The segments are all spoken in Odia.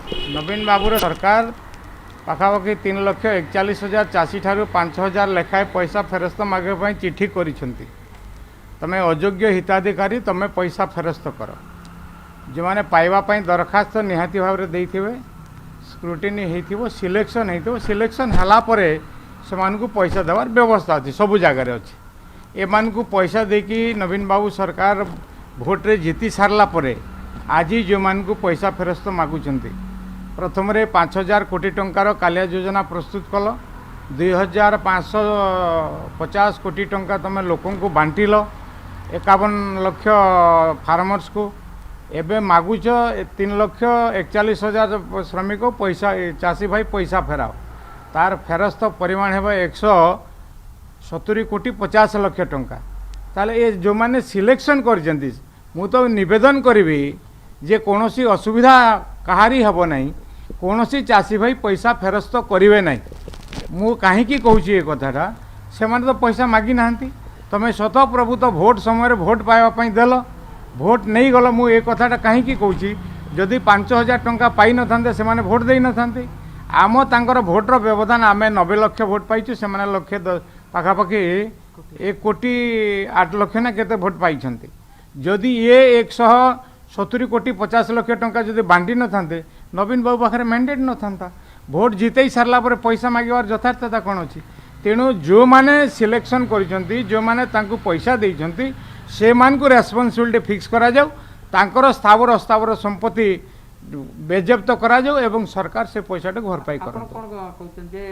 ନବୀନ ବାବୁର ସରକାର ପାଖାପାଖି 3,41,000 ଚାଷୀଠାରୁ 5,000 ଲେଖାଏଁ ପଇସା ଫେରସ୍ତ ମାଗିବା ପାଇଁ ଚିଠି କରିଛନ୍ତି। ତୁମେ ଅଯୋଗ୍ୟ ହିତାଧିକାରୀ, ତୁମେ ପଇସା ଫେରସ୍ତ କର। ଯେଉଁମାନେ ପାଇବା ପାଇଁ ଦରଖାସ୍ତ ନିହାତି ଭାବରେ ଦେଇଥିବେ, ସ୍କ୍ରୁଟିନି ହେଇଥିବ, ସିଲେକ୍ସନ୍ ହେଇଥିବ, ସିଲେକ୍ସନ୍ ହେଲା ପରେ ସେମାନଙ୍କୁ ପଇସା ଦେବାର ବ୍ୟବସ୍ଥା ଅଛି, ସବୁ ଜାଗାରେ ଅଛି। ଏମାନଙ୍କୁ ପଇସା ଦେଇକି ନବୀନ ବାବୁ ସରକାର ଭୋଟରେ ଜିତି ସାରିଲା ପରେ ଆଜି ଯେଉଁମାନଙ୍କୁ ପଇସା ଫେରସ୍ତ ମାଗୁଛନ୍ତି, ପ୍ରଥମରେ 5,000 କୋଟି ଟଙ୍କାର କାଳିଆ ଯୋଜନା ପ୍ରସ୍ତୁତ କଲ, 2,550 କୋଟି ଟଙ୍କା ତୁମେ ଲୋକଙ୍କୁ ବାଣ୍ଟିଲ, 51 ଲକ୍ଷ ଫାର୍ମର୍ସକୁ। ଏବେ ମାଗୁଛ 3,41,000 ଶ୍ରମିକ ପଇସା, ଚାଷୀ ଭାଇ ପଇସା ଫେରାଅ। ତାର ଫେରସ୍ତ ପରିମାଣ ହେବ 170 କୋଟି 50 ଲକ୍ଷ ଟଙ୍କା। ତାହେଲେ ଏ ଯେଉଁମାନେ ସିଲେକ୍ସନ୍ କରିଛନ୍ତି, ମୁଁ ତ ନିବେଦନ କରିବି ଯେ କୌଣସି ଅସୁବିଧା କାହାରି ହେବ ନାହିଁ, କୌଣସି ଚାଷୀ ଭାଇ ପଇସା ଫେରସ୍ତ କରିବେ ନାହିଁ। ମୁଁ କାହିଁକି କହୁଛି ଏ କଥାଟା? ସେମାନେ ତ ପଇସା ମାଗି ନାହାନ୍ତି। ତୁମେ ସ୍ୱତଃପ୍ରବୃତ୍ତ ଭୋଟ ସମୟରେ ଭୋଟ ପାଇବା ପାଇଁ ଦେଲ, ଭୋଟ ନେଇଗଲ। ମୁଁ ଏ କଥାଟା କାହିଁକି କହୁଛି? ଯଦି 5,000 ଟଙ୍କା ପାଇନଥାନ୍ତେ, ସେମାନେ ଭୋଟ ଦେଇନଥାନ୍ତେ। ଆମ ତାଙ୍କର ଭୋଟର ବ୍ୟବଧାନ, ଆମେ 90 ଲକ୍ଷ ଭୋଟ ପାଇଛୁ, ସେମାନେ ଲକ୍ଷେ ପାଖାପାଖି 1 କୋଟି 8 ଲକ୍ଷ ନା କେତେ ଭୋଟ ପାଇଛନ୍ତି। ଯଦି ଇଏ 170 କୋଟି 50 ଲକ୍ଷ ଟଙ୍କା ଯଦି ବାଣ୍ଟି ନଥାନ୍ତେ, ନବୀନ ବାବୁ ପାଖରେ ମ୍ୟାଣ୍ଡେଟ୍ ନଥାନ୍ତା। ଭୋଟ ଜିତେଇ ସାରିଲା ପରେ ପଇସା ମାଗିବାର ଯଥାର୍ଥତା କ'ଣ ଅଛି? ତେଣୁ ଯେଉଁମାନେ ସିଲେକ୍ସନ୍ କରିଛନ୍ତି, ଯେଉଁମାନେ ତାଙ୍କୁ ପଇସା ଦେଇଛନ୍ତି, ସେମାନଙ୍କୁ ରେସ୍ପନ୍ସିବିଲିଟି ଫିକ୍ସ କରାଯାଉ, ତାଙ୍କର ସ୍ଥାବର ଅସ୍ଥାବର ସମ୍ପତ୍ତି ବେଜପ୍ତ କରାଯାଉ ଏବଂ ସରକାର ସେ ପଇସାଟାକୁ ଭରପାଇ ଆପଣ କରନ୍ତୁ। କ'ଣ କହୁଛନ୍ତି ଯେ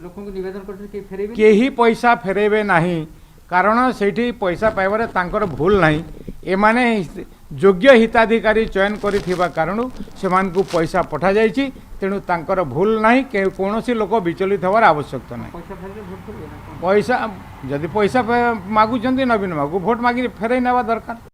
ଲୋକଙ୍କୁ ନିବେଦନ କରୁଛନ୍ତି, କେହି ଫେରେଇବେ? କେହି ପଇସା ଫେରେଇବେ ନାହିଁ, କାରଣ ସେଇଠି ପଇସା ପାଇବାରେ ତାଙ୍କର ଭୁଲ ନାହିଁ। ଏମାନେ ଯୋଗ୍ୟ ହିତାଧିକାରୀ ଚୟନ କରିଥିବା କାରଣରୁ ସେମାନଙ୍କୁ ପଇସା ପଠାଯାଇଛି। ତେଣୁ ତାଙ୍କର ଭୁଲ ନାହିଁ। କୌଣସି ଲୋକ ବିଚଳିତ ହେବାର ଆବଶ୍ୟକତା ନାହିଁ। ପଇସା ଫେରିଲେ ଭୋଟ ଫେରିବେ ନା କ'ଣ? ପଇସା ଯଦି ପଇସା ମାଗୁଛନ୍ତି ନବୀନ ବାବୁ, ଭୋଟ ମାଗି ଫେରେଇ ନେବା ଦରକାର।